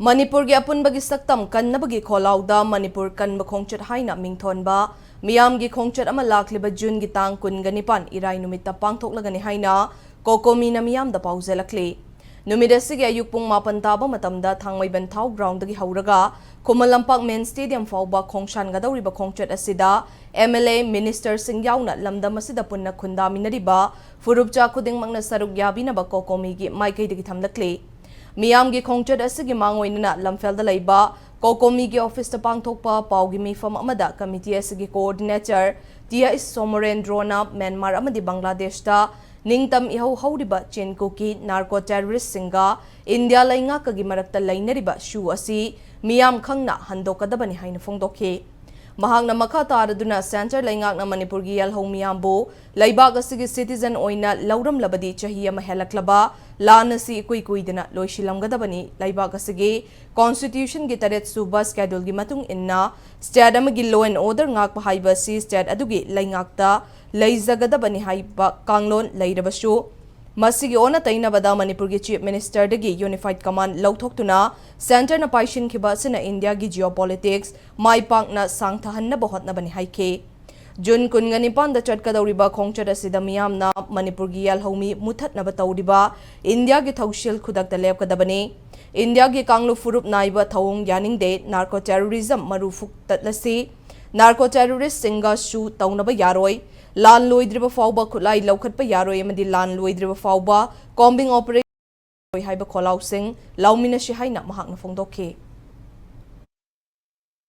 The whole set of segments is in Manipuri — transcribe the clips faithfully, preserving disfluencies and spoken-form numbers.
ꯃꯅꯤꯄꯨꯔꯒꯤ ꯑꯄꯨꯟꯕꯒꯤ ꯁꯛꯇꯝ ꯀꯟꯅꯕꯒꯤ ꯈꯣꯜꯂꯥꯎꯗ ꯃꯅꯤꯄꯨꯔ ꯀꯟꯕ ꯈꯣꯡꯆꯠ ꯍꯥꯏꯅ ꯃꯤꯡꯊꯣꯟꯕ ꯃꯤꯌꯥꯝꯒꯤ ꯈꯣꯡꯆꯠ ꯑꯃ ꯂꯥꯛꯂꯤꯕ ꯖꯨꯟꯒꯤ ꯇꯥꯡ ꯀꯨꯟꯒ ꯅꯤꯄꯥꯟ ꯏꯔꯥꯏ ꯅꯨꯃꯤꯠꯇ ꯄꯥꯡꯊꯣꯛꯂꯒꯅꯤ ꯍꯥꯏꯅ ꯀꯣꯀꯣꯃꯤꯅ ꯃꯤꯌꯥꯝꯗ ꯄꯥꯎꯖꯦꯜꯂꯛꯂꯤ꯫ ꯅꯨꯃꯤꯠ ꯑꯁꯤꯒꯤ ꯑꯌꯨꯛ ꯄꯨꯡ ꯃꯥꯄꯟ ꯇꯥꯕ ꯃꯇꯝꯗ ꯊꯥꯡꯃꯩꯕꯟ ꯊꯥꯎ ꯒ꯭ꯔꯥꯎꯟꯗꯒꯤ ꯍꯧꯔꯒ ꯈꯨꯃꯟ ꯂꯝꯄꯥꯛ ꯃꯦꯟ ꯁ꯭ꯇꯦꯗꯤꯌꯝ ꯐꯥꯎꯕ ꯈꯣꯡꯁꯥꯟꯒꯗꯧꯔꯤꯕ ꯈꯣꯡꯆꯠ ꯑꯁꯤꯗ ꯑꯦꯝ ꯑꯦꯜ ꯑꯦ, ꯃꯤꯅꯤꯁꯇꯔꯁꯤꯡ ꯌꯥꯎꯅ ꯂꯝꯗꯝ ꯑꯁꯤꯗ ꯄꯨꯟꯅ ꯈꯨꯟꯗꯥꯃꯤꯟꯅꯔꯤꯕ ꯐꯨꯔꯨꯞꯆꯥ ꯈꯨꯗꯤꯡꯃꯛꯅ ꯁꯔꯨꯛ ꯌꯥꯕꯤꯅꯕ ꯀꯣꯀꯣꯃꯤꯒꯤ ꯃꯥꯏꯀꯩꯗꯒꯤ ꯊꯝꯂꯛꯂꯤ꯫ ꯃꯤꯌꯥꯝꯒꯤ ꯈꯣꯡꯆꯠ ꯑꯁꯤꯒꯤ ꯃꯥꯡꯑꯣꯏꯅꯅ ꯂꯝꯐꯦꯜꯗ ꯂꯩꯕ ꯀꯣꯀꯣꯃꯤꯒꯤ ꯑꯣꯐꯤꯁꯇ ꯄꯥꯡꯊꯣꯛꯄ ꯄꯥꯎꯒꯤ ꯃꯤꯐꯝ ꯑꯃꯗ ꯀꯃꯤꯇꯤ ꯑꯁꯤꯒꯤ ꯀꯣꯑꯣꯔꯗꯤꯅꯦꯇꯔ ꯇꯤ ꯑꯩꯆ ꯁꯣꯃꯣꯔꯦꯟꯗ꯭ꯔꯣꯅ ꯃ꯭ꯌꯥꯟꯃꯥꯔ ꯑꯃꯗꯤ ꯕꯪꯒ꯭ꯂꯥꯗꯦꯁꯇ ꯅꯤꯡꯇꯝ ꯏꯍꯧ ꯍꯧꯔꯤꯕ ꯆꯤꯟ ꯀꯨꯀꯤ ꯅꯥꯔꯀꯣ ꯇꯦꯔꯣꯔꯤꯁꯁꯤꯡꯒ ꯏꯟꯗꯤꯌꯥ ꯂꯩꯉꯥꯛꯀꯒꯤ ꯃꯔꯛꯇ ꯂꯩꯅꯔꯤꯕ ꯁꯨ ꯑꯁꯤ ꯃꯤꯌꯥꯝ ꯈꯪꯅ ꯍꯟꯗꯣꯛꯀꯗꯕꯅꯤ ꯍꯥꯏꯅ ꯐꯣꯡꯗꯣꯛꯈꯤ꯫ ꯃꯍꯥꯛꯅ ꯃꯈꯥ ꯇꯥꯔꯗꯨꯅ ꯁꯦꯟꯇꯔ ꯂꯩꯉꯥꯛꯅ ꯃꯅꯤꯄꯨꯔꯒꯤ ꯌꯦꯜꯍꯧ ꯃꯤꯌꯥꯝꯕꯨ ꯂꯩꯕꯥꯛ ꯑꯁꯤꯒꯤ ꯁꯤꯇꯤꯖꯟ ꯑꯣꯏꯅ ꯂꯧꯔꯝꯂꯕꯗꯤ ꯆꯍꯤ ꯑꯃ ꯍꯦꯜꯂꯛꯂꯕ ꯂꯥꯟ ꯑꯁꯤ ꯏꯀꯨꯏ ꯀꯨꯏꯗꯅ ꯂꯣꯏꯁꯤꯜꯂꯝꯒꯗꯕꯅꯤ꯫ ꯂꯩꯕꯥꯛ ꯑꯁꯤꯒꯤ ꯀꯣꯟꯁꯇꯤꯇ꯭ꯌꯨꯁꯟꯒꯤ ꯇꯔꯦꯠ ꯁꯨꯕ ꯁ꯭ꯀꯦꯗꯨꯜꯒꯤ ꯃꯇꯨꯡ ꯏꯟꯅ ꯁ꯭ꯇꯦꯠ ꯑꯃꯒꯤ ꯂꯣ ꯑꯦꯟ ꯑꯣꯔꯗꯔ ꯉꯥꯛꯄ ꯍꯥꯏꯕ ꯑꯁꯤ ꯁ꯭ꯇꯦꯠ ꯑꯗꯨꯒꯤ ꯂꯩꯉꯥꯛꯇ ꯂꯩꯖꯒꯗꯕꯅꯤ ꯍꯥꯏꯕ ꯀꯥꯡꯂꯣꯟ ꯂꯩꯔꯕꯁꯨ, ꯃꯁꯤꯒꯤ ꯑꯣꯟꯅ ꯇꯩꯅꯕꯗ ꯃꯅꯤꯄꯨꯔꯒꯤ ꯆꯤꯐ ꯃꯤꯅꯤꯁꯇꯔꯗꯒꯤ ꯌꯨꯅꯤꯐꯥꯏꯗ ꯀꯃꯥꯟꯗ ꯂꯧꯊꯣꯛꯇꯨꯅ ꯁꯦꯟꯇꯔꯅ ꯄꯥꯏꯁꯤꯟꯈꯤꯕ ꯑꯁꯤꯅ ꯏꯟꯗꯤꯌꯥꯒꯤ ꯖꯤꯑꯣꯄꯣꯂꯤꯇꯤꯛꯁ ꯃꯥꯏ ꯄꯥꯛꯅ ꯁꯥꯡꯊꯍꯟꯅꯕ ꯍꯣꯠꯅꯕꯅꯤ ꯍꯥꯏꯈꯤ꯫ ꯖꯨꯟ ꯀꯨꯟꯒ ꯅꯤꯄꯥꯟꯗ ꯆꯠꯀꯗꯧꯔꯤꯕ ꯈꯣꯡꯆꯠ ꯑꯁꯤꯗ ꯃꯤꯌꯥꯝꯅ ꯃꯅꯤꯄꯨꯔꯒꯤ ꯌꯦꯜꯍꯧꯃꯤ ꯃꯨꯊꯠꯅꯕ ꯇꯧꯔꯤꯕ ꯏꯟꯗꯤꯌꯥꯒꯤ ꯊꯧꯁꯤꯜ ꯈꯨꯗꯛꯇ ꯂꯦꯞꯀꯗꯕꯅꯤ꯫ ꯏꯟꯗꯤꯌꯥꯒꯤ ꯀꯥꯡꯂꯨꯞ ꯐꯨꯔꯨꯞ ꯅꯥꯏꯕ ꯊꯧꯑꯣꯡ ꯌꯥꯅꯤꯡꯗꯦ꯫ ꯅꯥꯔꯀꯣ ꯇꯦꯔꯣꯔꯤꯖꯝ ꯃꯔꯨ ꯐꯨꯛꯇꯠꯂꯁꯤ꯫ ꯅꯥꯔꯀꯣ ꯇꯦꯔꯣꯔꯤꯁꯁꯤꯡꯒ ꯁꯨ ꯇꯧꯅꯕ ꯌꯥꯔꯣꯏ꯫ ꯂꯥꯟ ꯂꯣꯏꯗ꯭ꯔꯤꯕ ꯐꯥꯎꯕ ꯈꯨꯠꯂꯥꯏ ꯂꯧꯈꯠꯄ ꯌꯥꯔꯣꯏ ꯑꯃꯗꯤ ꯂꯥꯟ ꯂꯣꯏꯗ꯭ꯔꯤꯕ ꯐꯥꯎꯕ ꯀꯣꯝꯕꯤꯡ ꯑꯣꯄꯔꯦꯁꯟ ꯍꯥꯏꯕ ꯈꯣꯜꯂꯥꯎꯁꯤꯡ ꯂꯥꯎꯃꯤꯟꯅꯁꯤ ꯍꯥꯏꯅ ꯃꯍꯥꯛꯅ ꯐꯣꯡꯗꯣꯛꯈꯤ꯫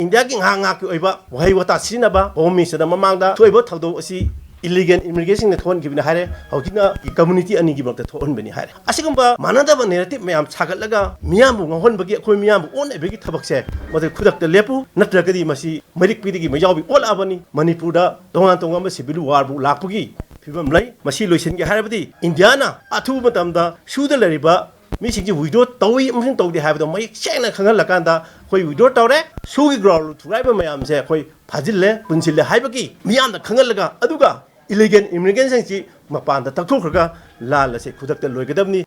ꯏꯟꯗꯤꯌꯥꯒꯤ ꯉꯥꯏꯍꯥꯛ ꯉꯥꯏꯍꯥꯛꯀꯤ ꯑꯣꯏꯕ ꯋꯥꯍꯩ ꯋꯥꯇꯥ ꯁꯤꯖꯤꯟꯅꯕ, ꯍꯣꯝ ꯃꯤꯅꯤꯁꯇꯔꯅ ꯃꯃꯥꯡꯗ ꯊꯣꯛꯏꯕ ꯊꯧꯗꯣꯛ ꯑꯁꯤ ꯏꯂꯤꯒꯦꯜ ꯏꯃꯤꯒ꯭ꯔꯦꯁꯟꯅ ꯊꯣꯛꯍꯟꯈꯤꯕꯅꯤ ꯍꯥꯏꯔꯦ, ꯍꯧꯖꯤꯛꯅ ꯀꯝꯃ꯭ꯌꯨꯅꯤꯇꯤ ꯑꯅꯤꯒꯤ ꯃꯔꯛꯇ ꯊꯣꯛꯍꯟꯕꯅꯤ ꯍꯥꯏꯔꯦ꯫ ꯑꯁꯤꯒꯨꯝꯕ ꯃꯥꯟꯅꯗꯕ ꯅꯦꯔꯦꯇꯤꯚ ꯃꯌꯥꯝ ꯁꯥꯒꯠꯂꯒ ꯃꯤꯌꯥꯝꯕꯨ ꯉꯥꯎꯍꯟꯕꯒꯤ, ꯑꯩꯈꯣꯏ ꯃꯤꯌꯥꯝꯕꯨ ꯑꯣꯟꯅꯕꯒꯤ ꯊꯕꯛꯁꯦ ꯃꯗꯨ ꯈꯨꯗꯛꯇ ꯂꯦꯞꯄꯨ, ꯅꯠꯇ꯭ꯔꯒꯗꯤ ꯃꯁꯤ ꯃꯩꯔꯤꯛ ꯄꯤꯗꯒꯤ ꯃꯩꯖꯥꯎꯕꯤ ꯑꯣꯜꯂꯛꯑꯕꯅꯤ꯫ ꯃꯅꯤꯄꯨꯔꯗ ꯇꯣꯉꯥꯟ ꯇꯣꯉꯥꯟꯕ ꯁꯤꯚꯤꯜ ꯋꯥꯔꯕꯨ ꯂꯥꯛꯄꯒꯤ ꯐꯤꯕꯝ ꯂꯩ꯫ ꯃꯁꯤ ꯂꯣꯏꯁꯤꯟꯒꯦ ꯍꯥꯏꯔꯕꯗꯤ ꯏꯟꯗꯤꯌꯥꯅ ꯑꯊꯨꯕ ꯃꯇꯝꯗ ꯁꯨꯗ ꯂꯩꯔꯤꯕ ꯃꯤꯁꯤꯡꯁꯤ ꯋꯤꯗ꯭ꯔꯣ ꯇꯧꯏ ꯑꯃꯁꯨꯡ ꯇꯧꯗꯦ ꯍꯥꯏꯕꯗꯣ ꯃꯌꯦꯛ ꯁꯦꯡꯅ ꯈꯪꯍꯜꯂꯀꯥꯟꯗ ꯑꯩꯈꯣꯏ ꯋꯤꯗ꯭ꯔꯣ ꯇꯧꯔꯦ, ꯁꯨꯒꯤ ꯒ꯭ꯔꯥꯎꯟ ꯊꯨꯒꯥꯏꯕ ꯃꯌꯥꯝꯁꯦ ꯑꯩꯈꯣꯏ ꯐꯥꯖꯤꯜꯂꯦ, ꯄꯨꯟꯁꯤꯜꯂꯦ ꯍꯥꯏꯕꯒꯤ ꯃꯤꯌꯥꯝꯗ ꯈꯪꯍꯜꯂꯒ, ꯑꯗꯨꯒ ꯏꯂꯤꯒꯦꯜ ꯏꯃꯤꯒ꯭ꯔꯦꯟꯁꯤꯡꯁꯤ ꯃꯄꯥꯟꯗ ꯇꯛꯊꯣꯛꯈ꯭ꯔꯒ ꯂꯥꯟ ꯑꯁꯤ ꯈꯨꯗꯛꯇ ꯂꯣꯏꯒꯗꯕꯅꯤ꯫